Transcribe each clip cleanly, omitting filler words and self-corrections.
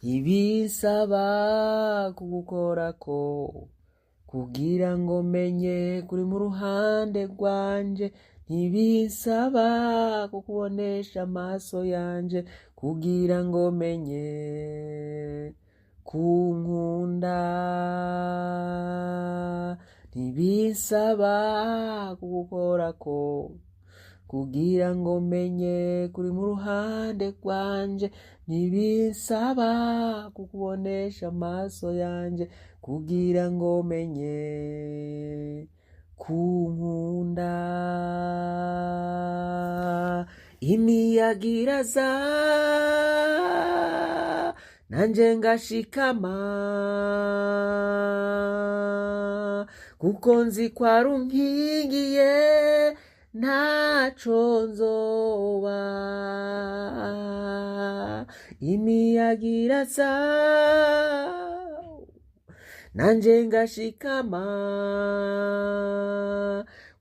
Ntibisaba kugukorako kugira ngo menye kuri mu ruhande rwanje, ntibisaba kukubonesha amaso yanje kugira ngo menye kunkunda. Ntibisaba kugukorako kugira ngo menye kuri mu ruhande rwanje, ntibisaba kukubonesha amaso yanje kugira ngo menye kunkunda. Imiyaga iraza nanje ngashikama, kuko nzi ko ari unkingiye ntaco nzoba. Imiyaga iraza nanje ngashikama,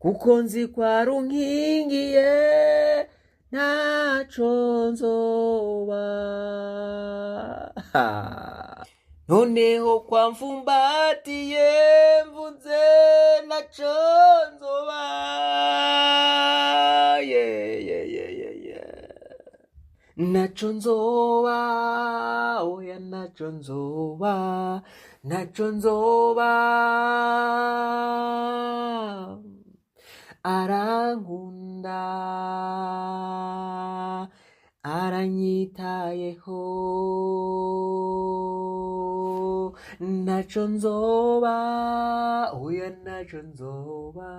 kuko nzi ko ari unkingiye ntaco nzoba. Noneho kwamfumbatiye mvuze naco nzoba. Yeah, yeah, yeah, yeah, yeah. Naco nzoba, oya naco nzoba, naco nzoba. Arankunda, aranyitayeho, naco nzoba, oya naco nzoba,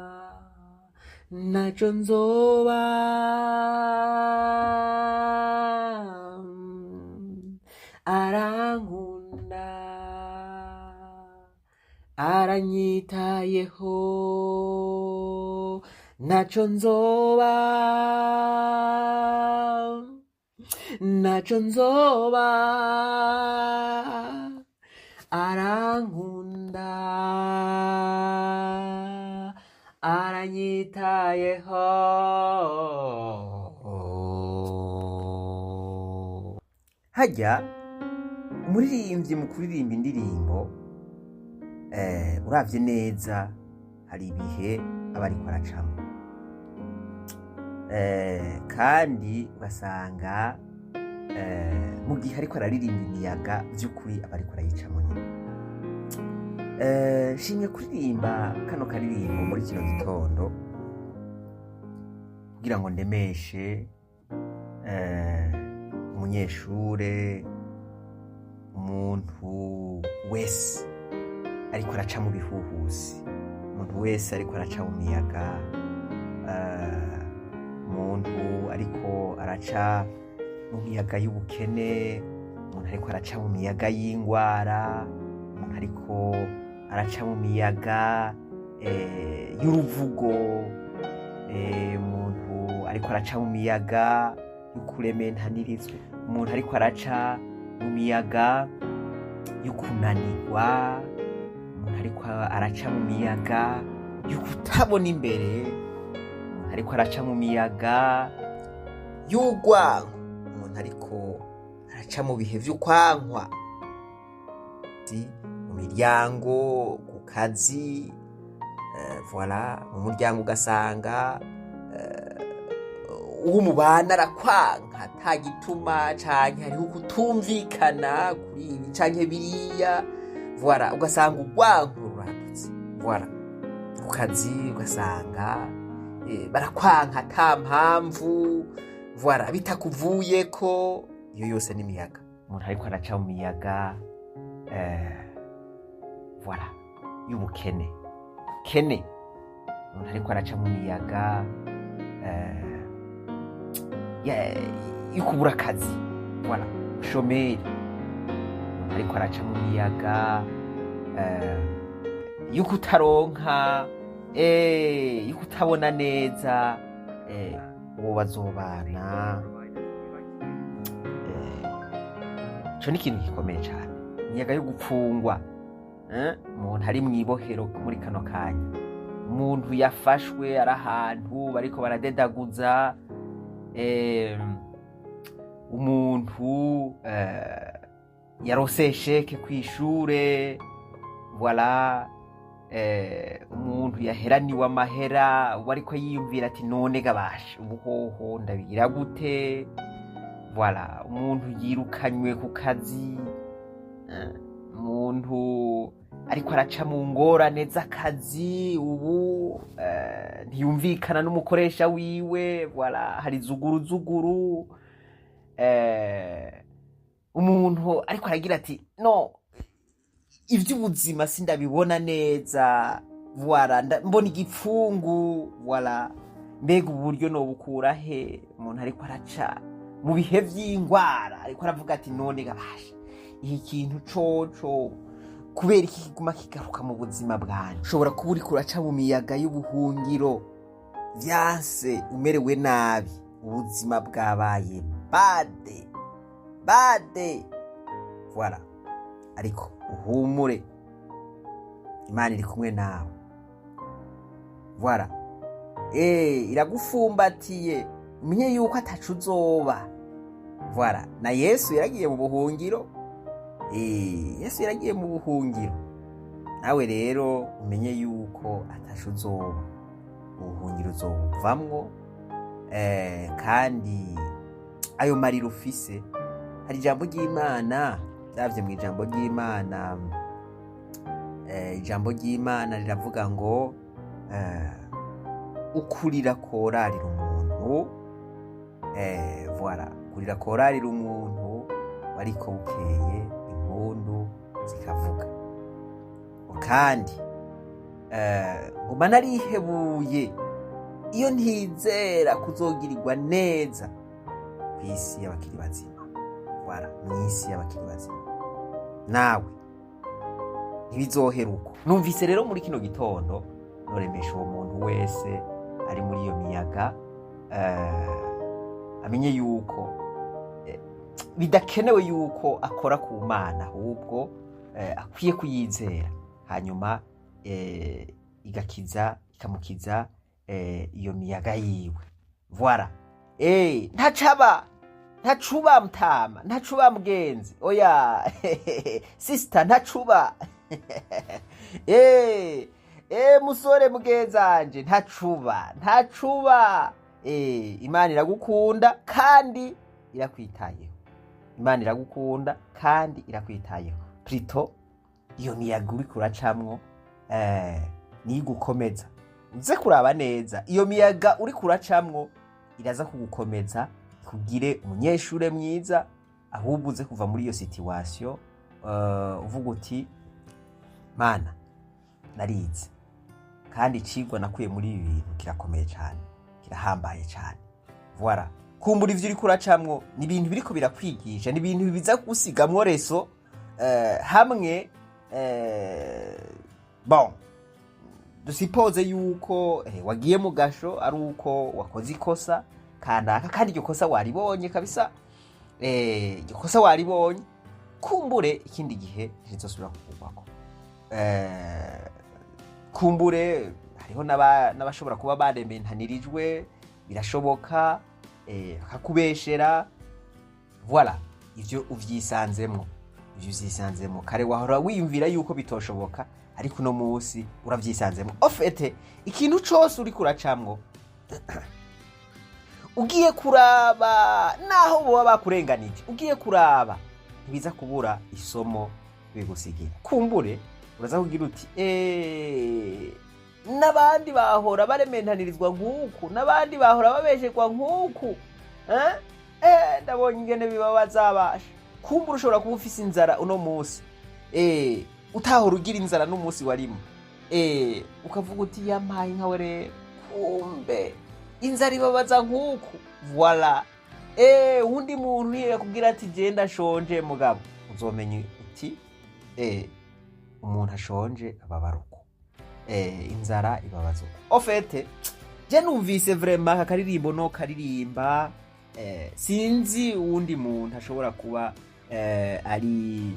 naco nzoba. Arankunda, aranyitayeho, naco nzoba, naco nzoba. Arankunda, aranyitayeho. Harya umuririmbyi mu kuririmba indirimbo, uravye neza hari ibihe aba ariko aracamwo, kandi ugasanga mu gihe ariko araririmba imiyaga vy'ukuri aba ariko arayicamwo nyene. Nshimye kuririmba kano karirimbo muri kino gitondo kugira ngo ndemeshe umunyeshure, umuntu wese ariko araca mu bihuhusi, umuntu wese ariko araca mu miyaga, umuntu ariko araca mu miyaga y'ubukene, umuntu ariko araca mu miyaga y'ingwara, umuntu ariko araca mu miyaga y'uruvugo, umuntu ariko araca mu miyaga y'ukurementanirizwa, umuntu ariko araca mu miyaga y'ukunanirwa, umuntu ariko araca mu miyaga y'ukutabona imbere, umuntu ariko araca mu miyaga y'urwanko, umuntu ariko araca mu bihe vy'ukwankwa, mu miryango, ku kazi, voilà, mu muryango ugasanga uwo mubana arakwanka ata gituma, canke hariho ukutumvikana kuri ibi canke biriya, voilà, ugasanga urwanko ruradutse, voilà, ku kazi ugasanga barakwanka ata mpamvu, voilà, bitakuvuyeko. Iyo yose ni imiyaga. Umuntu ariko araca mu miyaga, voilà, y'ubukene, kene, umuntu ariko araca mu miyaga y'ukubura akazi, voilà, ubushomeri, umuntu ariko araca mu miyaga y'ukutaronka, y'ukutabona neza, uwo bazobana. Ico ni ikintu gikomeye cane. Imiyaga yo gupfungwa, umuntu ari mw'ibohero muri kano kanya, umuntu yafashwe ari ahantu bariko baradedaguza, umuntu Yarose échec kw'ishure, voilà. Umuntu yaheraniwe amahera, ubu ariko yiyumvira ati: "None gabasha, ubuhoho ndabigira gute?" Voilà. Umuntu yirukanywe ku kazi, umuntu ariko araca mu ngorane z'akazi ubu, ntiyumvikana n'umukoresha wiwe, voilà, hari zuguru zuguru. Umuntu ariko aragira ati: "No iby'ubuzima sindabibona neza, voilà, mbona igipfungu, voilà, mbega uburyo nobukura he?" Umuntu ariko araca mu bihe vy'ingwara, ariko aravuga ati: "None gabasha, iki kintu coco kubera iki kiguma kigaruka mu buzima bwanjye?" Ushobora kuba uriko uraca mu miyaga y'ubuhungiro, vyanse, umerewe nabi, ubuzima bwabaye bad bad, voilà. Ariko uhumure, Imana iri kumwe nawe, voilà. Iragufumbatiye, umenye yuko atacu uzoba, voilà. Na Yesu yaragiye mu buhungiro. Yesu yaragiye mu buhungiro. Nawe rero umenye yuko atacu uzoba, ubuhungiro uzobuvamwo. Kandi ayo marira ufise, hari ijambo ry'Imana, ndavye mu ijambo ry'Imana, ijambo ry'Imana riravuga ngo ukurira korarira umuntu, voilà, kurira korarira umuntu, ariko bukeye impundu zikavuga. Kandi nguma narihebuye iyo ntizera kuzogirirwa neza ku isi y'abakiri bazima, voilà, mu isi y'abakiri bazima. Nawe ntibizohera uko. Numvise rero muri kino gitondo noremesha uwo muntu wese ari muri iyo miyaga, amenye yuko bidakenewe yuko akora ku Mana, ahubwo akwiye kuyizera, hanyuma igakiza, ikamukiza iyo miyaga yiwe, voilà. Ntacaba, ntacuba mtama, ntacuba mugenzi, oya sister, ntacuba. Musore mugenzanje, ntacuba, ntacuba. Imana iragukunda kandi irakwitayeho. Imana iragukunda kandi irakwitayeho. Plutôt iyo miyaga uriko uracamwo, niyo igukomeza. Uze kuraba neza, iyo miyaga uriko uracamwo iraza kugukomeza, ikugire umunyeshure mwiza. Ahubwo uze kuva muri iyo situation uvuga uti: "Mana, narize, kandi icigwa nakuye muri ibi bintu kirakomeye cyane, kirahambaye cyane." Voilà. Kumbura ivyo uriko uracamwo ni ibintu biriko birakwigisha, ni ibintu biza kugusigamwo leçon, hamwe bon, dusipoze yuko wagiye mu gasho ari uko wakoze ikosa kanaka, kandi iryo kosa waribonye kabisa, iryo kosa waribonye. Kumbure ikindi gihe ntirizosubira kukugwako. Kumbure hariho n'abashobora kuba barementanirijwe, birashoboka, bakakubeshera, voilà. Ivyo uvyisanzemwo, ivyo uvyisanzemwo kare wahora wiyumvira yuko bitoshoboka, ariko uno munsi uravyisanzemwo. Au fait, ikintu cose uriko uracamwo, ugiye kuraba naho boba bakurenganije, ugiye kuraba ntibiza kubura isomo bigusigira. Kumbure uraza kugira uti: "N'abandi bahora barementanirizwa nk'uku, n'abandi bahora babesherwa nk'uku, eh? Ndabonye ingene bibabaza." Kumbura ushobora kuba ufise inzara uno munsi, utahora ugira inzara n'umunsi warimo, ukavuga uti: "Yampaye nkawe rero, kumbe inzara ibabaza nk'uku." Voilà. Uwundi muntu yakubwira ati: "Genda shonje," mugabo uzomenya uti: "Umuntu ashonje ababara uko, inzara ibabaza uko." Au fait, je numvise vraiment aka karirimbo no karirimba, sinzi uwundi muntu ashobora kuba ari,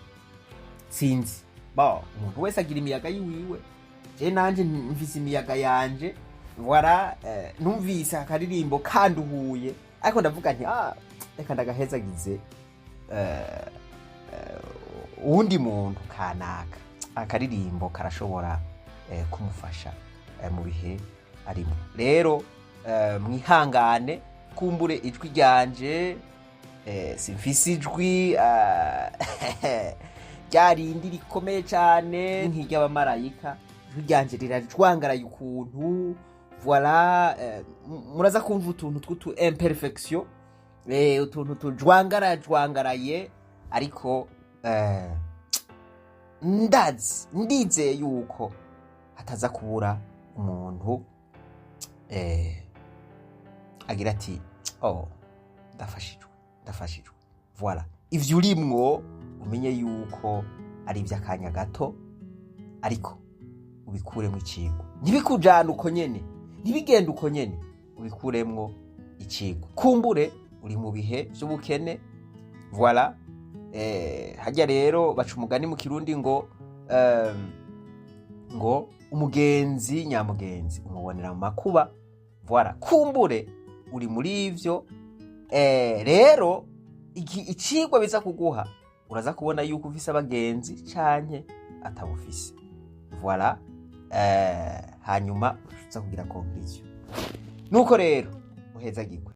sinzi. Bon, umuntu wese agira imiyaga yiwiwe. Je nanje mfise imiyaga yanje, voilà. Numvise aka karirimbo kanduhuye, ariko ndavuga nti: "Ah, reka ndagahezagize." Uwundi muntu kanaka, akaririmbo karashobora kumufasha mu bihe arimo. Rero mwihangane, kumbure ijwi ryanje, simfise ijwi ryarindi rikomeye cyane nk'iry'abamarayika. Ijwi ryanje rirajwangaraye ukuntu. Voilà, muraza kumva utuntu tw'utu imperfection, utuntu tujwangarajwangaraye, ariko ndazi, ndizeye yuko hataza kubura umuntu agira ati: "Oh, ndafashijwe, ndafashijwe." Voilà, ivyo urimwo umenye yuko ari iby'akanya gato, ariko ubikuremo icigwa. Ntibikujana uko nyene, ntibigende uko nyene, ubikuremwo icigwa. Kumbure uri mu bihe vy'ubukene. Voilà, hajya rero baca umugani mu Kirundi ngo umugenzi nyamugenzi umubonera mu makuba. Voilà, kumbure uri muri ivyo. Rero icigwa biza kuguha, uraza kubona yuko ufise abagenzi canke atabufise. Voilà, hanyuma uza kugira conclusion. Nuko rero muhezagirwe.